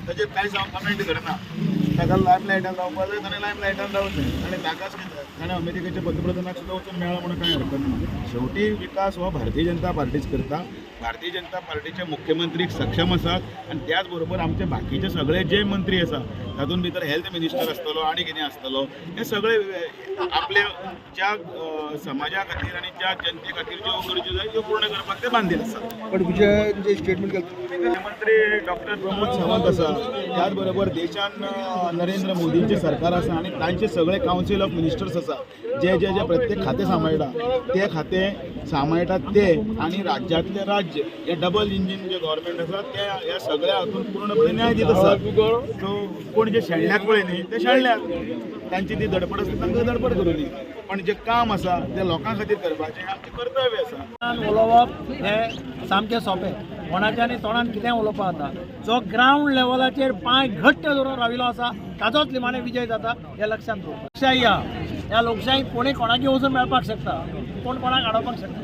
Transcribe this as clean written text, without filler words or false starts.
ताचेर कांयच हांव कमेंट करना. ताका लायम लायटान रावपा जाय, ताणें लायम लायटान रावचें. आनी ताकाच कितें, ताणें अमेरिकेच्या पंतप्रधानाक सुद्दां वचून मेळ्ळा म्हणून कांय हरकत ना. शेवटी विकास हो भारतीय जनता पार्टीच करता. भारतीय जनता पार्टीचे मुख्यमंत्री सक्षम आसात आनी त्याच बरोबर आमचे बाकीचे सगळे जे मंत्री आसा, तातूंत भितर हेल्थ मिनिस्टर आसतलो आनी कितें आसतलो, हे सगळे आपल्या ज्या समाजा खातीर आनी ज्या जनते खातीर ज्यो गरजो जाय त्यो पूर्ण करपाक ते बांदील आसा. पण तुजें जे स्टेटमेंट केलें, मुख्यमंत्री डॉक्टर प्रमोद सावंत आसा, त्याच बरोबर देशान नरेंद्र मोदींचें सरकार आसा आनी तांचे सगळे कावन्सील ऑफ मिनिस्टर्स आसा, जे जे जे प्रत्येक खातें सांबाळटा ते खातें सांबाळटात ते आनी राज्यांतले राज्य हे डबल इंजीन जे गव्हर्मेंट आसा ते ह्या सगळ्या हातून पूर्णपणे न्याय दित आसा. सो कोण जे शेणल्यात पळय न्ही, ते शेणल्यात, तांची ती धडपड आसता, तांकां धडपड करूं दी, पण जे काम आसा तें लोकां खातीर करपाचें हें आमचें कर्तव्य आसा. उलोवप हें सामकें सोंपें, कोणाच्यानी तोंडान कितेंय उलोवपाक जाता. जो ग्रावंड लेवलाचेर पांय घट्ट धरून राविल्लो आसा ताजोच निमाणें विजय जाता हें लक्षांत दवरता. लोकशाही ह्या, ह्या लोकशाही कोणी कोणाकय वचून मेळपाक शकता, कोण कोणाक आडोवपाक शकता.